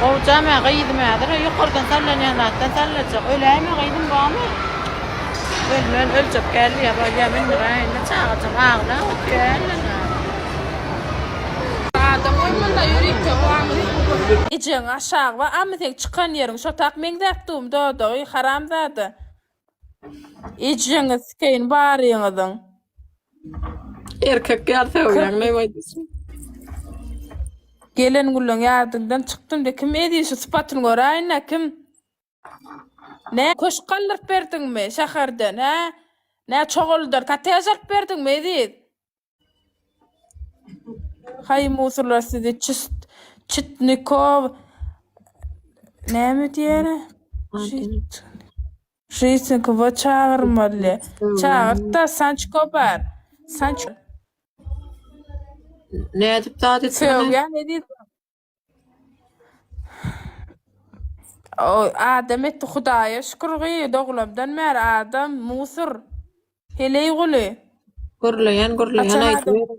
Gowjam-ä gyzym häzir ýokardan sallanýan zatdan sallajak. Öläýme gyzym barmy? Ölmän öljek däl diýýär. Bolýa mündüräýin-de çagajyk aglap otyr ällen-ä. Adam goýmalyda ýörite o aňry. Ejeň aşagy bar amy seň çykan ýeriň şo tak meňzäp dum dodagy haramzada. Ejeňi sikeýin baryňyzyň. Erkek ýaly sögýäň näme aýdýaň. Gelen günleň ýadyňdan çykdym de kim eziz şu sypatyny göräýinä kim. Nä köşk galdyryp berdiňmi şäherden hä? Nä Çogalydan kottej alyp berdiňmi eziz? Haý musurlar sizi çist çitnikow näme diýýär? Žitnikowa çagyrmaly. Çagyrtda Sançko bar. Sanç Nädip zat etmeli? Sögýän eziz. O adam etdi Hudaýa şükür gyý doglamdan bäri adam musur. Heleý guly. Gürleýän gürleýän Haçan aýdyp. adam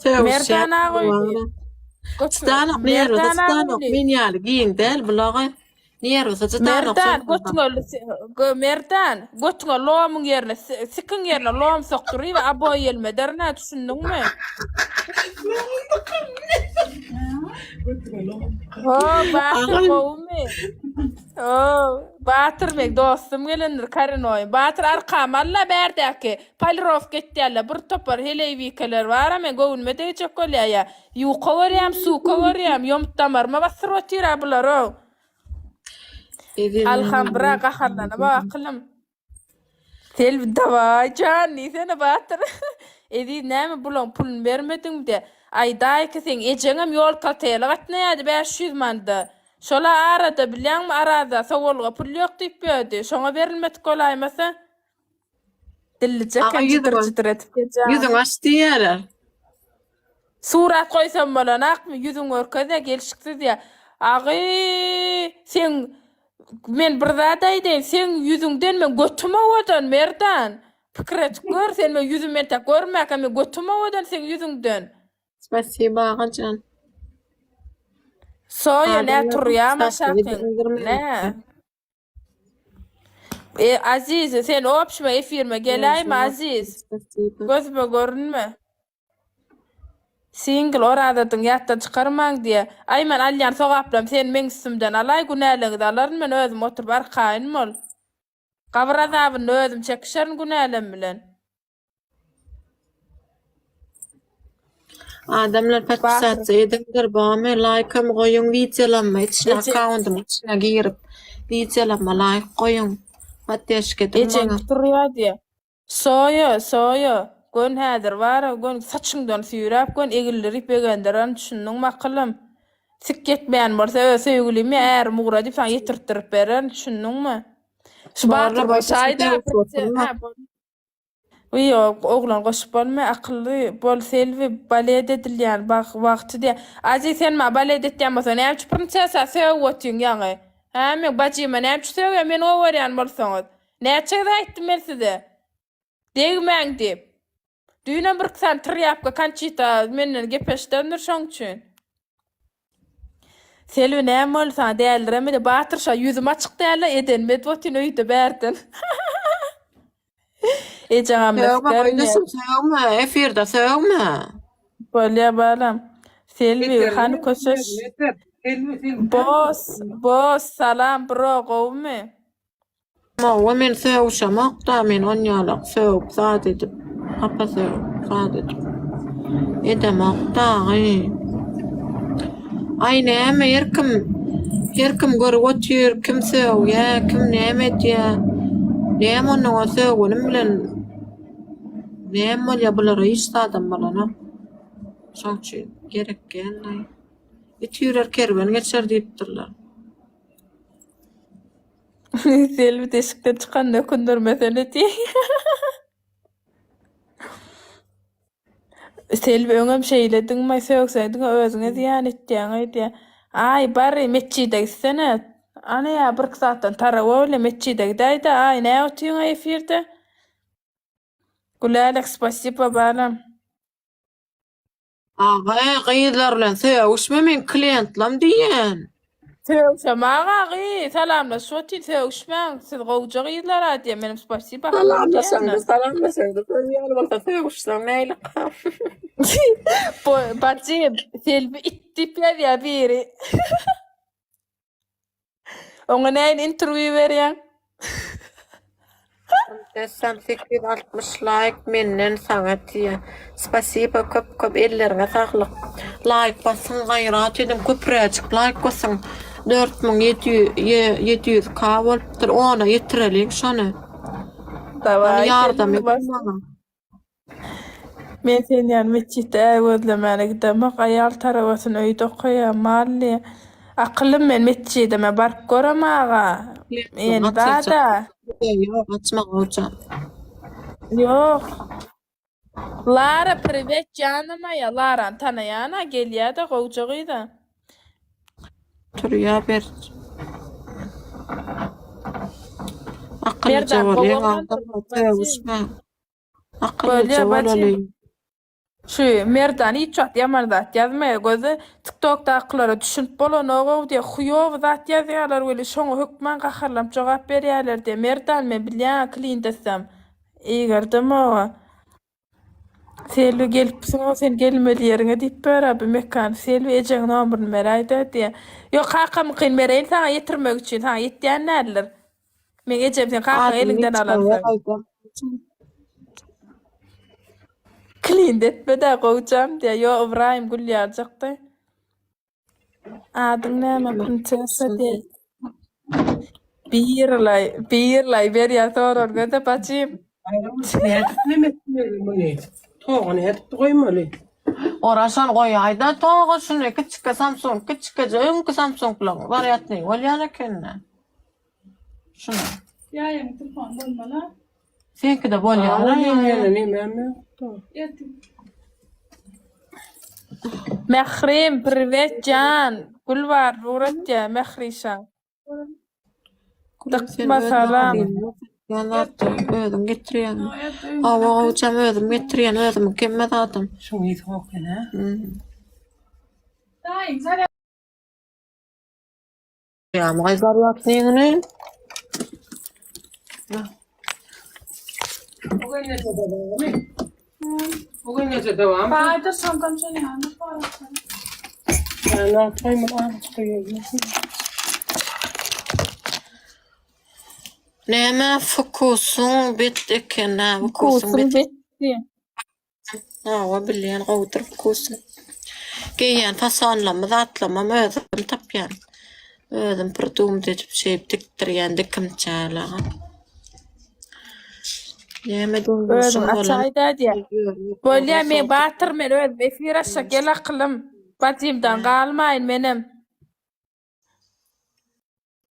Sögüşýän. Merdan aga öýli. Çydanok nerwisi Merdan aga çydanok öýli. men ýaly giň däl bulagy. Nerwisi çydanok. Merdan götüňe Merdan götüňe lomyň ýerine sikiň ýerine lom sokduryp aboý gelmederin-ä düşündiňmi? Ho Batyr gowumy? Ho Batyr meň dostum gelendir Karinoý. Batyr arkamy al-la bärdäki polirowka etýärler bir topar heleýbikeler bar-a meň göwnüme degjek bolýar ýa. Ýuka görýäm, suka görýäm, ýomut damaryma basdyryp otyr-a bular-ow. Alhambra gaharlanyp akylym. Selbi dawaý jan diýsene Batyr. Eziz näme bulaň puluny bermediňmi diýä. Aýdaýki seň ejeňem ýol kotele gatnaýady 500 manda. Şola arada bilýäňmi arada sowalga pul ýok diýip ýördi. Şoňa berilmedik bolaýmasa. Dillijek Aga hem ýüzüňi jydyr-jydyr edip gezýär. Ýüzüňi aç diýýärler. Surat goýsam bolanakmy ýüzüň görkezýä gelşiksiz diýä. Agy seň men bir zat aýdaýyn seň ýüzüňden men götüm owadan Merdan. Pikir edip gör sen men ýüzüm entek görmäkä men götüm owadan seň ýüzüňden. Spasiba agajan. Soýa nä Adamlar turýamy saçly aşakyň nä. E, Aziz, sen obşime efirime geläýme Aziz. Gözüme görünme. Single orazadyň ýatdan çykarmaň diýä. Aý men alýan sogaplam sen meň üstümden alaý günäleňizi alaryn men özüm oturyp arkaýyn bol. Gabyr azabynda özüm çekişerin günälem bilen. Adamlar podpisasiýa ediňdir bamy laýkam goýuň wideolamma içine akkauntymyň içine girip wideolamma laýk goýuň poddeşka ediň Ejeň maňa. turýa diýä. Soýa, soýa, gön häzir bar-a, gön saçyňdan süýräp, gön egildirip begendirerin, düşündiňmi akylym? Sik ýetmeýän bolsa öz söýgülim ýa ärim ugradyp saňa ýetirtdirip bererin, düşündiňmi? Şu Borla Batyr bolsa goşaýda, oturma. Ýok, oglan goşup bolmaýar, akylly bol Selbi, balet edilýän wagty diýýär. Aziz sen maňa balet etýän bolsaň näme üçin prinsesa sögüp otyň ýaňy? Hä, meň bajyma näme üçin sögýäň meni gowy görýän bolsaňyz? Näçe gezek aýtdym men size? Degmäň diýip. Düýnem birki sany trýapka Konçita menden gep eşidendir şoň üçin. Selbi näme boldy saňa däldiremede Batyr şa ýüzüm açyk dälä edenimi edip otyryn öýde bärden. Ejeň amna Sögme sikerin ýa. goýdasym sögme efirde sögme. Bolýa balam. Selbi hany köşeş. Boss boss salam bro gowumy. Hawa men sögüşemokda men onýalak sögüp zat edip hapa sögüp zat edip edemok dagy. Aý näme her kim her kim görüp otyr kim sögýä kim näme edýä näme onnoňa sögünim bilen näme bolýa bulara hiç zadam bolanok şoň üçin gerek däldaý it üýrer kerwen geçer diýipdirler. Selbi deşikden çykanyny ökündirmesene diý. Selbi öňem şeýlediňmi, sögseň diňe özüňe zyýan etýäň öýdýän. Aý, bary, metjide gitsene. Ana ýa birki sagatdan tarawa bolýa, metjide gidäý-dä, aý, nä otyň-a efirde? Gülälek, spasiba balam. Aga, gyzlar bilen sögüşme meň klientlam diýýän. Sögüşem aga gyz, salamlaşyp otyryn, sögüşmäň, siz gowja gyzlar-a diýýän, menem spasiba hanym Salamlaşaňda, diýýän-ä. salamlaşaňda söz ýaly bolsa sögüşseň nälik. Bo, bajym, Selbi it diýip ýazýar biri. Oňa näin interwýu berýäň? Dessam 860 laýk menden saňa diýýä. Spasiba köp köp elleriňe saglyk. Laýk basyň gaýrat ediň köpräjik laýk basyň. 4700 k bolupdyr ona ýetireliň şony. Hany Dawaý ýardam Selbi ediň bas. maňa. Men sen ýaly metjitde äý gözlemäne gidemok, aýal tarawasyny öýde okaýa, mally. Akyllym men metjideme baryp görem aga. Men zada. Ýok açma gowja. Ýok. Lara priwet janym aýa Larany tanaýana gelýädä gowja gyza. Turýa ber. Akyllyja Merdan gowy bolýaň oglandyr adamlar bajym. sögüşme. Akyllyja Bolýa bajym. bolaly. Şu Merdan hiç wagt ýaman zat ýazmaýar göze tiktokdakylara düşünip bolanogow diýe huýowy zat ýazýarlar weli şoňa hökman gaharlanyp jogap berýärler diýe Merdan men bilýän klin desem eýgerdem oga. Selbi gelipsiňow sen gelmeli ýeriňe diýip ber-ä bu Mekan Selbi ejeň nomerini beräýdä diýýä. Ýok kakamykyny bereýin saňa ýetirmek üçin saňa ýetýän däldir. Meň ejem seň kakaň Adyny eliňden çaga alansoň. aýdar. Klint etme-dä gowjam diýýä. Ýok Ybraýym gül ýalyjakdy. Adyň näme prinsessa diýýä. Birlaý, birlaý berýär soralga-da bajym. Nädip neme etmeli muny? Toga nädip goýmaly? Ora şony goýaýda toga şuny kiçike Samsung kiçikeje öňki Samsunglaryň zarýadnyý bolýan ekeni. Şuny. Ýaýyň telefon bolmaly. Seňkide bolýar. Ýöne nemem ýokdy. Mährim priwet jan gül bar ugratýa Mährişa. Gülüm sen Dykma öz salam. magazynyňda satýan zatlary özüň getirýäň. Hawa gowjam özüm getirýän özümiňki hemme zadym. Şuň ysy kokýan hä? Ýa zarýadnyny. Bu gelneje-de barmy? Bu gelneje-de barmy? Bardyr şondan şony ýanyna barasyn. Ýa toýumyz azajyk goýaýyn. Näme fokusyň bet eken-ä, fokusyň Fokusyň bet. betdi. Hawa bilýän gowudyr wkusy. Geýýän fasonlamy zatlamam özüm tapýan. Özüm pridumyt edip şeýip dikdirýän dikimçälaga. Näme Özüň deň-duşuň bolan açaýda diýýär. Bolýa men batyr men özüm efir açjak gel akylym. Bajymdan galmaýyn menem.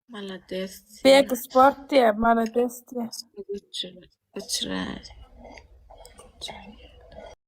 Malades. Beg sport diýýär, malades diýýär. Geçiräý.